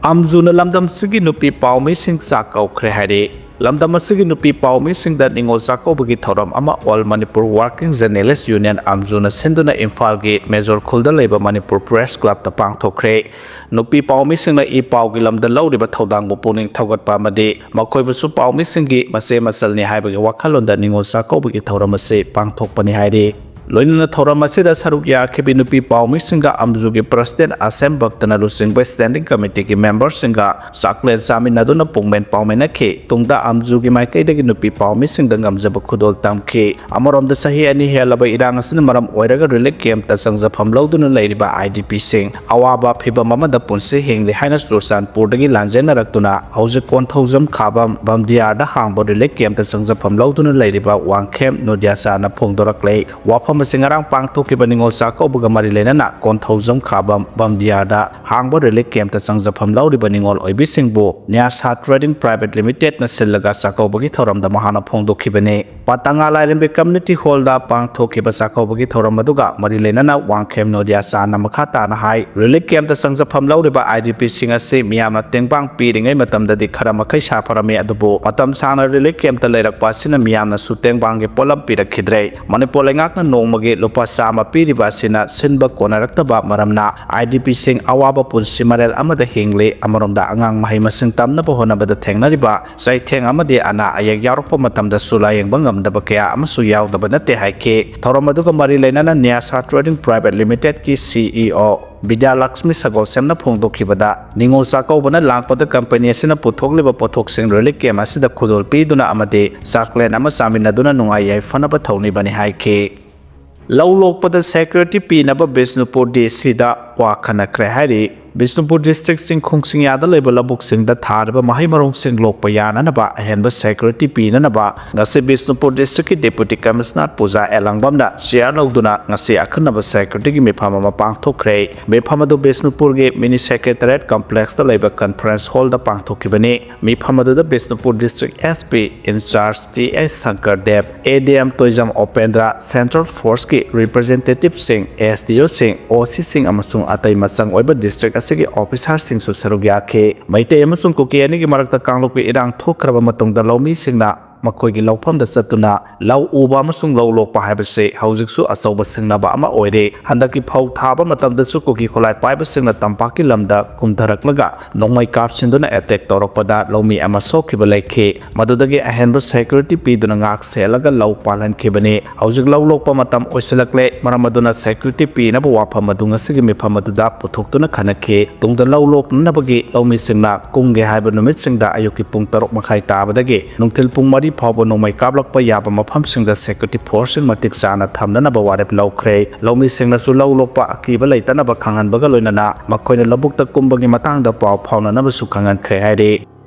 ꯑꯝꯖꯨꯅ ꯂꯝꯗꯝꯁꯤꯒꯤ ꯅꯨꯄꯤ ꯄꯥꯎꯃꯤꯁꯤꯡ ꯆꯥꯛ ꯀꯧꯈ꯭ꯔꯦ ꯍꯥꯏꯔꯤ꯫ ꯂꯝꯗꯝ ꯑꯁꯤꯒꯤ ꯅꯨꯄꯤ ꯄꯥꯎꯃꯤꯁꯤꯡꯗ ꯅꯤꯉꯣꯜ ꯆꯥꯛꯀꯧꯕꯒꯤ ꯊꯧꯔꯝ ꯑꯃ All Manipur Working Journalist Union, ꯑꯝꯖꯨꯅ ꯁꯤꯟꯗꯨꯅ ꯏꯝꯐꯥꯜꯒꯤ ꯃꯦꯖꯣꯔ ꯈꯨꯜꯗ ꯂꯩꯕ ꯃꯅꯤꯄꯨꯔ Press Club ꯇ ꯄꯥꯡꯊꯣꯛꯈ꯭ꯔꯦ꯫ ꯅꯨꯄꯤ ꯄꯥꯎꯃꯤꯁꯤꯡꯅ ꯏ ꯄꯥꯎꯒꯤ ꯂꯝꯗ ꯂꯧꯔꯤꯕ ꯊꯧꯗꯥꯡꯕꯨ ꯄꯨꯛꯅꯤꯡ ꯊꯧꯒꯠꯄ ꯑꯃꯗꯤ ꯃꯈꯣꯏꯕꯨꯁꯨ ꯄꯥꯎꯃꯤꯁꯤꯡꯒꯤ ꯃꯆꯦ ꯃꯆꯜꯅꯤ ꯍꯥꯏꯕꯒꯤ ꯋꯥꯈꯜꯂꯣꯟꯗ ꯅꯤꯉꯣꯜ ꯆꯥꯛꯀꯧꯕꯒꯤ ꯊꯧꯔꯝ ꯑꯁꯤ ꯄꯥꯡꯊꯣꯛꯄꯅꯤ ꯍꯥꯏꯔꯤ꯫ ꯂꯣꯏꯅꯅ ꯊꯧꯔꯝ ꯑꯁꯤꯗ ꯁꯔꯨꯛ ꯌꯥꯈꯤꯕ ꯅꯨꯄꯤ ꯄꯥꯎꯃꯤꯁꯤꯡꯒ ꯑꯝꯖꯨꯒꯤ ꯄ꯭ꯔꯁꯤꯗꯦꯟ ꯑꯁꯦꯝ ꯚꯛꯇꯅ ꯂꯨꯆꯤꯡꯕ ꯁ꯭ꯇꯦꯟꯗꯤꯡ ꯀꯃꯤꯇꯤꯒꯤ ꯃꯦꯝꯕꯔꯁꯤꯡꯒ ꯆꯥꯛꯂꯦꯟ ꯆꯥꯃꯤꯟꯅꯗꯨꯅ ꯄꯨꯡꯃꯦꯟ ꯄꯥꯎꯃꯤꯟꯅꯈꯤ꯫ ꯇꯨꯡꯗ ꯑꯝꯖꯨꯒꯤ ꯃꯥꯏꯀꯩꯗꯒꯤ ꯅꯨꯄꯤ ꯄꯥꯎꯃꯤꯁꯤꯡꯗ ꯉꯝꯖꯕ ꯈꯨꯗꯣꯜ ꯇꯝꯈꯤ꯫ ꯑꯃꯔꯣꯝꯗ, ꯆꯍꯤ ꯑꯅꯤ ꯍꯦꯜꯂꯕ ꯏꯔꯥꯡ ꯑꯁꯤꯅ ꯃꯔꯝ ꯑꯣꯏꯔꯒ ꯔꯤꯂꯤꯐ ꯀꯦꯝꯞꯇ ꯆꯪꯖꯐꯝ ꯂꯧꯗꯨꯅ ꯂꯩꯔꯤꯕ ꯑꯥꯏ ꯗꯤ ꯄꯤꯁꯤꯡ ꯑꯋꯥꯕ ꯐꯤꯚꯝ ꯑꯃꯗ ꯄꯨꯟꯁꯤ ꯍꯤꯡꯂꯤ ꯍꯥꯏꯅ ꯆꯨꯔꯆꯥꯟꯄꯨꯔꯗꯒꯤ ꯂꯥꯟꯖꯦꯟꯅꯔꯛꯇꯨꯅ ꯍꯧꯖꯤꯛ ꯀꯣꯟꯊꯧꯖꯝ ꯈꯥꯕꯝ ꯕꯝꯗꯤꯌꯥꯔꯗ ꯍꯥꯡꯕ ꯔꯤꯂꯤꯐ ꯀꯦꯝꯞꯇ ꯆꯪꯖꯐꯝ ꯂꯧꯗꯨꯅ ꯂꯩꯔꯤꯕ ꯋꯥꯡꯈꯦꯝ ꯅꯣꯗꯤꯌꯥꯆꯥꯅ ꯐꯣꯡꯗꯣꯔꯛꯂꯦ꯫ ꯋꯥꯐꯝ ꯑꯁꯤ ꯉꯔꯥꯡ ꯄꯥꯡꯊꯣꯛꯈꯤꯕ ꯅꯤꯉꯣꯜ ꯆꯥꯛꯀꯧꯕꯒ ꯃꯔꯤ ꯂꯩꯅꯅ ꯀꯣꯟꯊꯧꯖꯝ ꯈꯥꯕꯝ ꯕꯝꯗꯤꯌꯥꯔꯗ ꯍꯥꯡꯕ ꯔꯤꯂꯤꯐ ꯀꯦꯝꯞꯇ ꯆꯪꯖꯐꯝ ꯂꯧꯔꯤꯕ ꯅꯤꯉꯣꯜ ꯑꯣꯏꯕꯤꯁꯤꯡꯕꯨ ꯅ꯭ꯌꯥꯁꯥ ꯇ꯭ꯔꯦꯗꯤꯡ ꯄ꯭ꯔꯥꯏꯚꯦꯠ ꯂꯤꯃꯤꯇꯦꯗꯅ ꯁꯤꯜꯂꯒ ꯆꯥꯛꯀꯧꯕꯒꯤ ꯊꯧꯔꯝꯗ ꯃꯍꯥꯛꯅ ꯐꯣꯡꯗꯣꯛꯈꯤꯕꯅꯤ꯫ ꯄꯇꯥꯉꯥ ꯂꯥꯏꯔꯦꯝꯕꯤ ꯀꯝꯌꯨꯅꯤꯇꯤ ꯍꯣꯜꯗ ꯄꯥꯡꯊꯣꯛꯈꯤꯕ ꯆꯥꯛꯀꯧꯕꯒꯤ ꯊꯧꯔꯝ ꯑꯗꯨꯒ ꯃꯔꯤ ꯂꯩꯅꯅ ꯋꯥꯡꯈꯦꯝ ꯅꯣꯗꯤꯌꯥꯆꯥꯅ ꯃꯈꯥ ꯇꯥꯅ ꯍꯥꯏ, ꯔꯤꯂꯤꯐ ꯀꯦꯝꯞꯇ ꯆꯪꯖꯐꯝ ꯂꯧꯔꯤꯕ ꯑꯥꯏ ꯗꯤ ꯄꯤꯁꯤꯡ ꯑꯁꯤ ꯃꯤꯌꯥꯝꯅ ꯇꯦꯡꯕꯥꯡ ꯄꯤꯔꯤꯉꯩ ꯃꯇꯝꯗꯗꯤ ꯈꯔ ꯃꯈꯩ ꯁꯥꯐꯔꯝꯃꯤ, ꯑꯗꯨꯕꯨ ꯃꯇꯝ ꯁꯥꯡꯅ ꯔꯤꯂꯤꯐ ꯀꯦꯝꯞꯇ ꯂꯩꯔꯛꯄ ꯑꯁꯤꯅ ꯃꯤꯌꯥꯝꯅꯁꯨ ꯇꯦꯡꯕꯥꯡꯒꯤ ꯄꯣꯠꯂꯝ ꯄꯤꯔꯛꯈꯤꯗ꯭ꯔꯦ꯫ ꯃꯅꯤꯄꯨꯔ ꯂꯩꯉꯥꯛꯅ ꯅꯣꯡꯃꯒꯤ ꯂꯨꯄꯥ ꯆꯥꯝꯃ ꯄꯤꯔꯤꯕ ꯑꯁꯤꯅ ꯁꯤꯟꯕ ꯀꯣꯟꯅꯔꯛꯇꯕ ꯃꯔꯝꯅ ꯑꯥꯏ ꯗꯤ ꯄꯤꯁꯤꯡ ꯑꯋꯥꯕ ꯄꯨꯟꯁꯤ ꯃꯔꯦꯜ ꯑꯃꯗ ꯍꯤꯡꯂꯤ꯫ ꯑꯃꯔꯣꯝꯗ, ꯑꯉꯥꯡ ꯃꯍꯩ ꯃꯁꯤꯡ ꯇꯝꯅꯕ ꯍꯣꯠꯅꯕꯗ ꯊꯦꯡꯅꯔꯤꯕ ꯆꯩꯊꯦꯡ ꯑꯃꯗꯤ ꯑꯅꯥ ꯑꯌꯦꯛ ꯌꯥꯎꯔꯛꯄ ꯃꯇꯝꯗꯁꯨ ꯂꯥꯌꯦꯡꯕ ꯉꯝꯗꯕ ꯀꯌꯥ ꯑꯃꯁꯨ ꯌꯥꯎꯗꯕ ꯅꯠꯇꯦ ꯍꯥꯏꯈꯤ꯫ ꯊꯧꯔꯝ ꯑꯗꯨꯒ ꯃꯔꯤ ꯂꯩꯅꯅ ꯅ꯭ꯌꯥꯁꯥ ꯇ꯭ꯔꯦꯗꯤꯡ ꯄ꯭ꯔꯥꯏꯚꯦꯠ ꯂꯤꯃꯤꯇꯦꯗꯀꯤ ꯁꯤ ꯏ ꯑꯣ ꯕꯤꯗ꯭ꯌꯥꯂꯛꯁꯃꯤ ꯁꯒꯣꯜꯁꯦꯝꯅ ꯐꯣꯡꯗꯣꯛꯈꯤꯕꯗ, ꯅꯤꯉꯣꯜ ꯆꯥꯛꯀꯧꯕꯅ ꯂꯥꯛꯄꯗ ꯀꯝꯄꯦꯅꯤ ꯑꯁꯤꯅ ꯄꯨꯊꯣꯛꯂꯤꯕ ꯄꯣꯠꯊꯣꯛꯁꯤꯡ ꯔꯤꯂꯤꯐ ꯀꯦꯝꯞ ꯑꯁꯤꯗ ꯈꯨꯗꯣꯜ ꯄꯤꯗꯨꯅ ꯑꯃꯗꯤ ꯆꯥꯛꯂꯦꯟ ꯑꯃ ꯆꯥꯃꯤꯟꯅꯗꯨꯅ ꯅꯨꯡꯉꯥꯏ ꯌꯥꯏꯐꯅꯕ ꯊꯧꯅꯤꯕꯅꯤ ꯍꯥꯏꯈꯤ꯫ ꯂꯧ ꯂꯣꯛꯄꯗ ꯁꯦꯀ꯭ꯌꯨꯔꯤꯇꯤ ꯄꯤꯅꯕ ꯕꯤꯁꯅꯨꯄꯨꯔ ꯗꯤ ꯁꯤꯗ ꯋꯥ ꯈꯟꯅꯈ꯭ꯔꯦ ꯍꯥꯏꯔꯤ꯫ ꯕꯤꯁꯅꯨꯄꯨꯔ ꯗꯤꯁꯇ꯭ꯔꯤꯛ ꯆꯤꯡꯈꯣꯡ ꯆꯤꯡꯌꯥꯗ ꯂꯩꯕ ꯂꯧꯕꯨꯛꯁꯤꯡꯗ ꯊꯥꯔꯤꯕ ꯃꯍꯩ ꯃꯔꯣꯡꯁꯤꯡ ꯂꯣꯛꯄ ꯌꯥꯅꯅꯕ ꯑꯍꯦꯟꯕ ꯁꯦꯀ꯭ꯌꯨꯔꯤꯇꯤ ꯄꯤꯅꯅꯕ ꯉꯁꯤ ꯕꯤꯁꯅꯨꯄꯨꯔ ꯗꯤꯁꯇ꯭ꯔꯤꯛꯀꯤ ꯗꯦꯄꯨꯇꯤ ꯀꯃꯤꯁꯅꯔ ꯄꯨꯖꯥ ꯑꯦꯂꯥꯡꯕꯝꯅ ꯆꯤꯌꯥꯔ ꯂꯧꯗꯨꯅ ꯉꯁꯤ ꯑꯈꯟꯅꯕ ꯁꯦꯀ꯭ꯌꯨꯔꯤꯇꯤꯒꯤ ꯃꯤꯐꯝ ꯑꯃ ꯄꯥꯡꯊꯣꯛꯈ꯭ꯔꯦ꯫ ꯃꯤꯐꯝ ꯑꯗꯨ ꯕꯤꯁꯅꯨꯄꯨꯔꯒꯤ ꯃꯤꯅꯤ ꯁꯦꯀ꯭ꯔꯦꯇꯔꯤꯌꯦꯠ ꯀꯝꯄ꯭ꯂꯦꯛꯁꯇ ꯂꯩꯕ ꯀꯟꯐꯔꯦꯟꯁ ꯍꯣꯜꯗ ꯄꯥꯡꯊꯣꯛꯈꯤꯕꯅꯤ꯫ ꯃꯤꯐꯝ ꯑꯗꯨꯗ Bishnupur district S P incharge T S Sankar Dev, A D M Toijam Opendra, central ꯐꯣꯔꯁꯀꯤ ꯔꯤꯄ꯭ꯔꯖꯦꯟꯇꯦꯇꯤꯚꯁꯤꯡ, ꯑꯦꯁ ꯗꯤ ꯑꯣꯁꯤꯡ, ꯑꯣ ꯁꯤꯁꯤꯡ ꯑꯃꯁꯨꯡ ꯑꯇꯩ ꯃꯆꯪ ꯑꯣꯏꯕ ꯗꯤꯁꯇ꯭ꯔꯤꯛ ꯑꯁꯤꯒꯤ ꯑꯣꯐꯤꯁꯥꯔꯁꯤꯡꯁꯨ ꯁꯔꯨꯛ ꯌꯥꯈꯤ꯫ ꯃꯩꯇꯩ ꯑꯃꯁꯨꯡ ꯀꯨꯀꯤ ꯑꯅꯤꯒꯤ ꯃꯔꯛꯇ ꯀꯥꯡꯂꯨꯞꯀꯤ ꯏꯔꯥꯡ ꯊꯣꯛꯈ꯭ꯔꯕ ꯃꯇꯨꯡꯗ ꯂꯧꯃꯤꯁꯤꯡꯅ ꯃꯈꯣꯏꯒꯤ ꯂꯧꯐꯝꯗ ꯆꯠꯇꯨꯅ ꯂꯧ ꯎꯕ ꯑꯃꯁꯨꯡ ꯂꯧ ꯂꯣꯛꯄ ꯍꯥꯏꯕꯁꯤ ꯍꯧꯖꯤꯛꯁꯨ ꯑꯆꯧꯕ ꯁꯤꯡꯅꯕ ꯑꯃ ꯑꯣꯏꯔꯤ꯫ ꯍꯟꯗꯛꯀꯤ ꯐꯧ ꯊꯥꯕ ꯃꯇꯝꯗꯁꯨ ꯀꯨꯀꯤ ꯈꯨꯠꯂꯥꯏ ꯄꯥꯏꯕꯁꯤꯡꯅ ꯇꯝꯄꯥꯛꯀꯤ ꯂꯝꯗ ꯀꯨꯝꯊꯔꯛꯂꯒ ꯅꯣꯡꯃꯩ ꯀꯥꯞꯁꯤꯟꯗꯨꯅ attack ꯇꯧꯔꯛꯄꯗ ꯂꯧꯃꯤ ꯑꯃ ꯁꯣꯛꯈꯤꯕ ꯂꯩꯈꯤ꯫ ꯃꯗꯨꯗꯒꯤ ꯑꯍꯦꯟꯕ security ꯄꯤꯗꯨꯅ ꯉꯥꯛ ꯁꯦꯜꯂꯒ ꯂꯧ ꯄꯥꯜꯍꯟꯈꯤꯕꯅꯤ꯫ ꯍꯧꯖꯤꯛ ꯂꯧ ꯂꯣꯛꯄ ꯃꯇꯝ ꯑꯣꯏꯁꯤꯜꯂꯛꯂꯦ, ꯃꯔꯝ ꯑꯗꯨꯅ security ꯄꯤꯅꯕ ꯋꯥꯐꯝ ꯑꯗꯨ ꯉꯁꯤꯒꯤ ꯃꯤꯐꯝ ꯑꯗꯨꯗ ꯄꯨꯊꯣꯛꯇꯨꯅ ꯈꯟꯅꯈꯤ꯫ ꯇꯨꯡꯗ ꯂꯧ ꯂꯣꯛꯅꯅꯕꯒꯤ ꯂꯧꯃꯤꯁꯤꯡꯅ ꯀꯨꯝꯒꯦ ꯍꯥꯏꯕ ꯅꯨꯃꯤꯠꯁꯤꯡꯗ ꯑꯌꯨꯛꯀꯤ ꯄꯨꯡ ꯇꯔꯨꯛ ꯃꯈꯥꯏ ꯇꯥꯕꯗꯒꯤ ꯅꯨꯡꯊꯤꯜ ꯄꯨꯡ ꯃꯔꯤ ꯐꯥꯎꯕ ꯅꯣꯡꯃꯩ ꯀꯥꯞꯂꯛꯄ ꯌꯥꯕ ꯃꯐꯝꯁꯤꯡꯗ security forceꯁꯤꯡ ꯃꯇꯤꯛ ꯆꯥꯅ ꯊꯝꯅꯅꯕ ꯋꯥꯔꯦꯞ ꯂꯧꯈ꯭ꯔꯦ꯫ ꯂꯧꯃꯤꯁꯤꯡꯅꯁꯨ ꯂꯧ ꯂꯣꯛꯄ ꯑꯀꯤꯕ ꯂꯩꯇꯅꯕ ꯈꯪꯍꯟꯕꯒ ꯂꯣꯏꯅꯅ ꯃꯈꯣꯏꯅ ꯂꯧꯕꯨꯛꯇ ꯀꯨꯝꯕꯒꯤ ꯃꯇꯥꯡꯗ ꯄꯥꯎ ꯐꯥꯎꯅꯅꯕꯁꯨ ꯈꯪꯍꯟꯈ꯭ꯔꯦ ꯍꯥꯏꯔꯤ꯫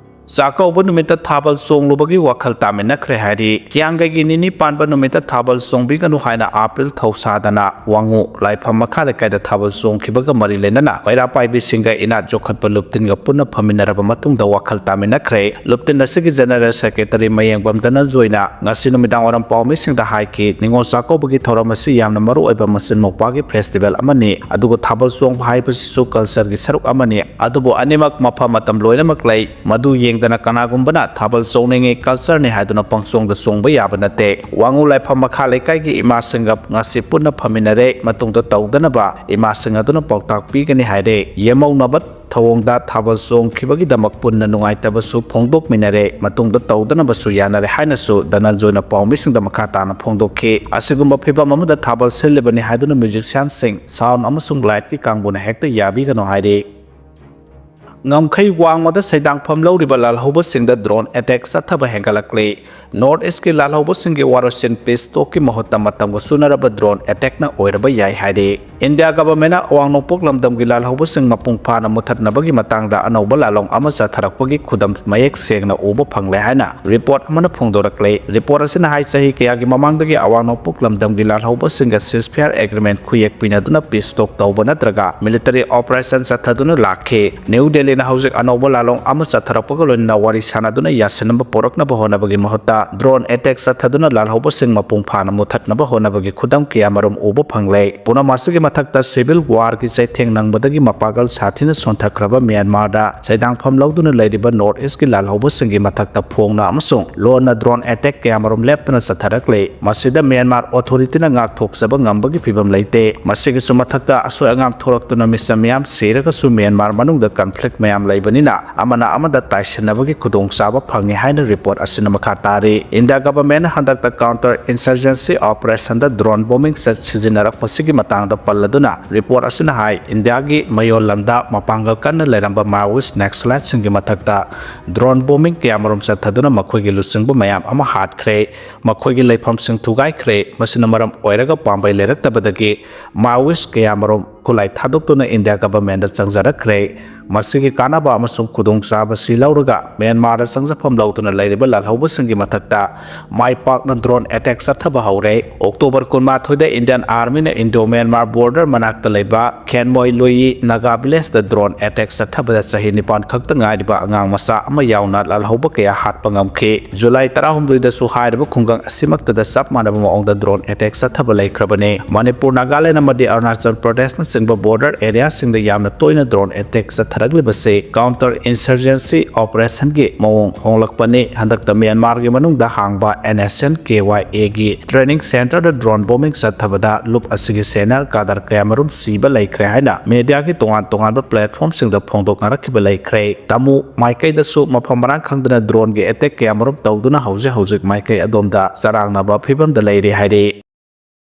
ꯆꯥꯛꯀꯧꯕ ꯅꯨꯃꯤꯠꯇ ꯊꯥꯕꯜ ꯆꯣꯡꯂꯨꯕꯒꯤ ꯋꯥꯈꯜ ꯇꯥꯃꯤꯟꯅꯈ꯭ꯔꯦ ꯍꯥꯏꯔꯤ꯫ ꯀꯤꯌꯥꯡꯒꯩꯒꯤ ꯅꯤꯅꯤ ꯄꯥꯟꯕ ꯅꯨꯃꯤꯠꯇ ꯊꯥꯕꯜ ꯆꯣꯡꯕꯤꯒꯅꯨ ꯍꯥꯏꯅ ꯑꯥꯄꯤꯜ ꯊꯧꯁꯥꯗꯅ ꯋꯥꯉꯨ ꯂꯥꯏꯐꯝ ꯃꯈꯥ ꯂꯩꯀꯥꯏꯗ ꯊꯥꯕꯜ ꯆꯣꯡꯈꯤꯕꯒ ꯃꯔꯤ ꯂꯩꯅꯅ ꯃꯩꯔꯥ ꯄꯥꯏꯕꯤꯁꯤꯡꯒ ꯏꯅꯥꯠ ꯌꯣꯛꯈꯠꯄ ꯂꯨꯞꯇꯤꯟꯒ ꯄꯨꯟꯅ ꯐꯝꯃꯤꯟꯅꯔꯕ ꯃꯇꯨꯡꯗ ꯋꯥꯈꯜ ꯇꯥꯃꯤꯟꯅꯈ꯭ꯔꯦ꯫ ꯂꯨꯞꯇꯤꯟ ꯑꯁꯤꯒꯤ general secretary ꯃꯌꯦꯡꯕꯝ ꯙꯅꯟꯖꯣꯏꯅ ꯉꯁꯤ ꯅꯨꯃꯤꯗꯥꯡ ꯋꯥꯏꯔꯝ ꯄꯥꯎꯃꯤꯁꯤꯡꯗ ꯍꯥꯏꯈꯤ, ꯅꯤꯉꯣꯜ ꯆꯥꯛꯀꯧꯕꯒꯤ ꯊꯧꯔꯝ ꯑꯁꯤ ꯌꯥꯝꯅ ꯃꯔꯨ ꯑꯣꯏꯕ ꯃꯆꯤꯟ ꯃꯧꯄ꯭ꯋꯥꯒꯤ festival ꯑꯃꯅꯤ, ꯑꯗꯨꯕꯨ ꯊꯥꯕꯜ ꯆꯣꯡꯕ ꯍꯥꯏꯕꯁꯤꯁꯨ cultureꯒꯤ ꯁꯔꯨꯛ ꯑꯃꯅꯤ꯫ ꯑꯗꯨꯕꯨ ꯑꯅꯤꯃꯛ ꯃꯐꯝ ꯃꯇꯝ ꯂꯣꯏꯅꯃꯛ ꯂꯩ꯫ ꯃꯗꯨ ꯌꯦꯡꯗꯅ ꯀꯅꯥꯒꯨꯝꯕꯅ ꯊꯥꯕꯜ ꯆꯣꯡꯅꯤꯡꯉꯤ, cultureꯅꯤ ꯍꯥꯏꯗꯨꯅ ꯄꯪꯆꯣꯡꯗ ꯆꯣꯡꯕ ꯌꯥꯕ ꯅꯠꯇꯦ꯫ ꯋꯥꯉꯨ ꯂꯥꯏꯐꯝ ꯃꯈꯥ ꯂꯩꯀꯥꯏꯒꯤ ꯏꯃꯥꯁꯤꯡꯒ ꯉꯁꯤ ꯄꯨꯟꯅ ꯐꯝꯃꯤꯟꯅꯔꯦ꯫ ꯃꯇꯨꯡꯗ ꯇꯧꯗꯅꯕ ꯏꯃꯥꯁꯤꯡ ꯑꯗꯨꯅ ꯄꯥꯎꯇꯥꯛ ꯄꯤꯒꯅꯤ ꯍꯥꯏꯔꯦ꯫ ꯌꯦꯃꯧꯅꯕ ꯊꯧꯑꯣꯡꯗ ꯊꯥꯕꯜ ꯆꯣꯡꯈꯤꯕꯒꯤꯗꯃꯛ ꯄꯨꯟꯅ ꯅꯨꯡꯉꯥꯏꯇꯕꯁꯨ ꯐꯣꯡꯗꯣꯛꯃꯤꯟꯅꯔꯦ꯫ ꯃꯇꯨꯡꯗ ꯇꯧꯗꯅꯕꯁꯨ ꯌꯥꯅꯔꯦ ꯍꯥꯏꯅꯁꯨ ꯙꯅꯟꯖꯣꯏꯅ ꯄꯥꯎꯃꯤꯁꯤꯡꯗ ꯃꯈꯥ ꯇꯥꯅ ꯐꯣꯡꯗꯣꯛꯈꯤ꯫ ꯑꯁꯤꯒꯨꯝꯕ ꯐꯤꯚꯝ ꯑꯃꯗ ꯊꯥꯕꯜ ꯁꯤꯜꯂꯤꯕꯅꯤ ꯍꯥꯏꯗꯨꯅ musicianꯁꯤꯡ, sound ꯑꯃꯁꯨꯡ lightꯀꯤ ꯀꯥꯡꯕꯨꯅ ꯍꯦꯛꯇ ꯌꯥꯕꯤꯒꯅꯨ ꯍꯥꯏꯔꯤ꯫ ꯉꯝꯈꯩ ꯋꯥꯡꯃꯗ ꯁꯩꯗꯥꯡꯐꯝ ꯂꯧꯔꯤꯕ ꯂꯥꯜꯍꯧꯕꯁꯤꯡꯗ drone attack ꯆꯠꯊꯕ ꯍꯦꯟꯒꯠꯂꯛꯂꯤ꯫ North Eastꯀꯤ ꯂꯥꯜꯍꯧꯕꯁꯤꯡꯒꯤ ꯋꯥꯔꯣꯏꯁꯤꯟ peace talkꯀꯤ ꯃꯍꯨꯠꯇ ꯃꯇꯝꯒ ꯆꯨꯅꯔꯕ drone attackꯅ ꯑꯣꯏꯔꯕ ꯌꯥꯏ ꯍꯥꯏꯔꯤ꯫ India governmentꯅ ꯑꯋꯥꯡ ꯅꯣꯡꯄꯣꯛ ꯂꯝꯗꯝꯒꯤ ꯂꯥꯜꯍꯧꯕꯁꯤꯡ ꯃꯄꯨꯡ ꯐꯥꯅ ꯃꯨꯊꯠꯅꯕꯒꯤ ꯃꯇꯥꯡꯗ ꯑꯅꯧꯕ ꯂꯥꯂꯣꯡ ꯑꯃ ꯆꯠꯊꯔꯛꯄꯒꯤ ꯈꯨꯗꯝ ꯃꯌꯦꯛ ꯁꯦꯡꯅ ꯎꯕ ꯐꯪꯂꯦ ꯍꯥꯏꯅ report ꯑꯃꯅ ꯐꯣꯡꯗꯣꯔꯛꯂꯦ꯫ Report ꯑꯁꯤꯅ ꯍꯥꯏ, ꯆꯍꯤ ꯀꯌꯥꯒꯤ ꯃꯃꯥꯡꯗꯒꯤ ꯑꯋꯥꯡ ꯅꯣꯡꯄꯣꯛ ꯂꯝꯗꯝꯒꯤ ꯂꯥꯜꯍꯧꯕꯁꯤꯡꯒ ceasefire agreement ꯈꯨꯌꯦꯛ ꯄꯤꯅꯗꯨꯅ peace talk ꯇꯧꯕ ꯅꯠꯇ꯭ꯔꯒ military operation ꯆꯠꯊꯗꯨꯅ ꯂꯥꯛꯈꯤ꯫ New Delhiꯅ ꯍꯧꯖꯤꯛ ꯑꯅꯧꯕ ꯂꯥꯂꯣꯡ ꯑꯃ ꯆꯠꯊꯔꯛꯄꯒ ꯂꯣꯏꯅꯅ ꯋꯥꯔꯤ ꯁꯥꯟꯅꯗꯨꯅ ꯌꯥꯁꯤꯟꯅꯕ ꯄꯨꯔꯛꯅꯕ ꯍꯣꯠꯅꯕꯒꯤ ꯃꯍꯨꯠꯇ drone attack ꯆꯠꯊꯗꯨꯅ ꯂꯥꯜꯍꯧꯕꯁꯤꯡ ꯃꯄꯨꯡ ꯐꯥꯅ ꯃꯨꯊꯠꯅꯕ ꯍꯣꯠꯅꯕꯒꯤ ꯈꯨꯗꯝ ꯀꯌꯥꯃꯔꯨꯝ ꯎꯕ ꯐꯪꯂꯦ꯫ ꯄꯨꯝꯅꯃꯛ ꯑꯁꯤꯒꯤ ꯃꯊꯛꯇ civil war ꯒꯤ ꯆꯩꯊꯦꯡ ꯅꯪꯕꯗꯒꯤ ꯃꯄꯥꯡꯒꯜ ꯁꯥꯊꯤꯅ ꯁꯣꯟꯊꯈ꯭ꯔꯕ ꯃ꯭ꯌꯥꯟꯃꯥꯔꯗ ꯆꯩꯗꯥꯡꯐꯝ ꯂꯧꯗꯨꯅ ꯂꯩꯔꯤꯕ North East ꯀꯤ ꯂꯥꯜꯍꯧꯕꯁꯤꯡꯒꯤ ꯃꯊꯛꯇ ꯐꯣꯡꯅ ꯑꯃꯁꯨꯡ ꯂꯣꯟꯅ drone attack ꯀꯌꯥꯃꯔꯨꯝ ꯂꯦꯞꯇꯅ ꯆꯠꯊꯔꯛꯂꯤ꯫ ꯃꯁꯤꯗ ꯃ꯭ꯌꯥꯟꯃꯥꯔ authority ꯅ ꯉꯥꯛꯊꯣꯛꯆꯕ ꯉꯝꯕꯒꯤ ꯐꯤꯕꯝ ꯂꯩꯇꯦ꯫ ꯃꯁꯤꯒꯤꯁꯨ ꯃꯊꯛꯇ ꯑꯁꯣꯏ ꯑꯉꯥꯝ ꯊꯣꯛꯂꯛꯇꯨꯅ ꯃꯤꯆꯝ ꯃꯤꯌꯥꯝ ꯁꯤꯔꯒꯁꯨ ꯃ꯭ꯌꯥꯟꯃꯥꯔ ꯃꯅꯨꯡꯗ conflict ꯃꯌꯥꯝ ꯂꯩꯕꯅꯤꯅ ꯑꯃꯅ ꯑꯃꯗ ꯇꯥꯏꯁꯤꯟꯅꯕꯒꯤ ꯈꯨꯗꯣꯡꯆꯥꯕ ꯐꯪꯉꯤ ꯍꯥꯏꯅ report ꯑꯁꯤꯅ ꯃꯈꯥ ꯇꯥꯔꯤ꯫ India government ꯅ ꯍꯟꯗꯛꯇ counter insurgency operation ꯗ drone bombing ꯁꯤꯖꯤꯟꯅꯔꯛꯄꯁꯤꯒꯤ ꯃꯇꯥꯡꯗ ꯄꯜꯂꯗꯨꯅ report ꯑꯁꯤꯅ ꯍꯥꯏ, ꯏꯟꯗꯤꯌꯥꯒꯤ ꯃꯌꯣꯜ ꯂꯝꯗ ꯃꯄꯥꯡꯒꯜ ꯀꯟꯅ ꯂꯩꯔꯝꯕ Maoist Naxalite ꯁꯤꯡꯒꯤ ꯃꯊꯛꯇ drone bombing ꯀꯌꯥꯃꯔꯨꯝ ꯆꯠꯊꯗꯨꯅ ꯃꯈꯣꯏꯒꯤ ꯂꯨꯆꯤꯡꯕ ꯃꯌꯥꯝ ꯑꯃ ꯍꯥꯠꯈ꯭ꯔꯦ꯫ ꯃꯈꯣꯏꯒꯤ ꯂꯩꯐꯝꯁꯤꯡ ꯊꯨꯒꯥꯏꯈ꯭ꯔꯦ꯫ ꯃꯁꯤꯅ ꯃꯔꯝ ꯑꯣꯏꯔꯒ ꯄꯥꯝꯕꯩ ꯂꯩꯔꯛꯇꯕꯗꯒꯤ Maoist ꯀꯌꯥꯃꯔꯨꯝ ꯈꯨꯠꯂꯥꯏ ꯊꯥꯗꯣꯛꯇꯨꯅ India government ꯗ ꯆꯪꯖꯔꯛꯈ꯭ꯔꯦ꯫ ꯃꯁꯤꯒꯤ ꯀꯥꯟꯅꯕ ꯑꯃꯁꯨꯡ ꯈꯨꯗꯣꯡꯆꯥꯕꯁꯤ ꯂꯧꯔꯒ ꯃ꯭ꯌꯥꯟꯃꯥꯔꯗ ꯆꯪꯖꯐꯝ ꯂꯧꯗꯨꯅ ꯂꯩꯔꯤꯕ ꯂꯥꯜꯍꯧꯕꯁꯤꯡꯒꯤ ꯃꯊꯛꯇ ꯃꯥꯏ ꯄꯥꯛꯅ drone attack ꯆꯠꯊꯕ ꯍꯧꯔꯦ꯫ October ꯀꯨꯟꯃꯥꯊꯣꯏꯗ Indian Army ꯅ Indo Myanmar border ꯃꯅꯥꯛꯇ ꯂꯩꯕ Khenmoi Loi Naga village ꯇ drone attack ꯆꯠꯊꯕꯗ ꯆꯍꯤ ꯅꯤꯄꯥꯟ ꯈꯛꯇ ꯉꯥꯏꯔꯤꯕ ꯑꯉꯥꯡ ꯃꯆꯥ ꯑꯃ ꯌꯥꯎꯅ ꯂꯥꯜꯍꯧꯕ ꯀꯌꯥ ꯍꯥꯠꯄ ꯉꯝꯈꯤ꯫ July ꯇꯔꯥꯍꯨꯝꯗꯣꯏꯗꯁꯨ ꯍꯥꯏꯔꯤꯕ ꯈꯨꯡꯒꯪ ꯑꯁꯤꯃꯛꯇꯗ ꯆꯞ ꯃꯥꯟꯅꯕ ꯃꯑꯣꯡꯗ drone attack ꯆꯠꯊꯕ ꯂꯩꯈ꯭ꯔꯕꯅꯤ꯫ ꯃꯅꯤꯄꯨꯔ, ꯅꯥꯒꯥꯂꯦꯟ ꯑꯃꯗꯤ ꯑꯔꯨꯅꯥꯆꯜ ꯄ꯭ꯔꯗꯦꯁꯅꯆꯤꯡꯕ border area ꯁꯤꯡꯗ ꯌꯥꯝꯅ ꯇꯣꯏꯅ drone attack ꯆꯠꯊꯔꯛꯂꯤꯕꯁꯤ counter insurgency operation ꯒꯤ ꯃꯑꯣꯡ ꯍꯣꯡꯂꯛꯄꯅꯤ꯫ ꯍꯟꯗꯛꯇ ꯃ꯭ꯌꯥꯟꯃꯥꯔꯒꯤ ꯃꯅꯨꯡꯗ ꯍꯥꯡꯕ N S N K Y A ꯒꯤ training center ꯗ drone bombing ꯆꯠꯊꯕꯗ ꯂꯨꯞ ꯑꯁꯤꯒꯤ senior cadre ꯀꯌꯥꯃꯔꯨꯝ ꯁꯤꯕ ꯂꯩꯈ꯭ꯔꯦ ꯍꯥꯏꯅ media ꯒꯤ ꯇꯣꯉꯥꯟ ꯇꯣꯉꯥꯟꯕ platform ꯁꯤꯡꯗ ꯐꯣꯡꯗꯣꯛꯅꯔꯛꯈꯤꯕ ꯂꯩꯈ꯭ꯔꯦ꯫ ꯇꯥꯃꯨ ꯃꯥꯏꯀꯩꯗꯁꯨ ꯃꯐꯝ ꯃꯔꯥꯡ ꯈꯪꯗꯅ drone ꯒꯤ attack ꯀꯌꯥꯃꯔꯨꯝ ꯇꯧꯗꯨꯅ ꯍꯧꯖꯤꯛ ꯍꯧꯖꯤꯛ ꯃꯥꯏꯀꯩ ꯑꯗꯣꯝꯗ ꯆꯔꯥꯡꯅꯕ ꯐꯤꯕꯝꯗ ꯂꯩꯔꯤ ꯍꯥꯏꯔꯤ꯫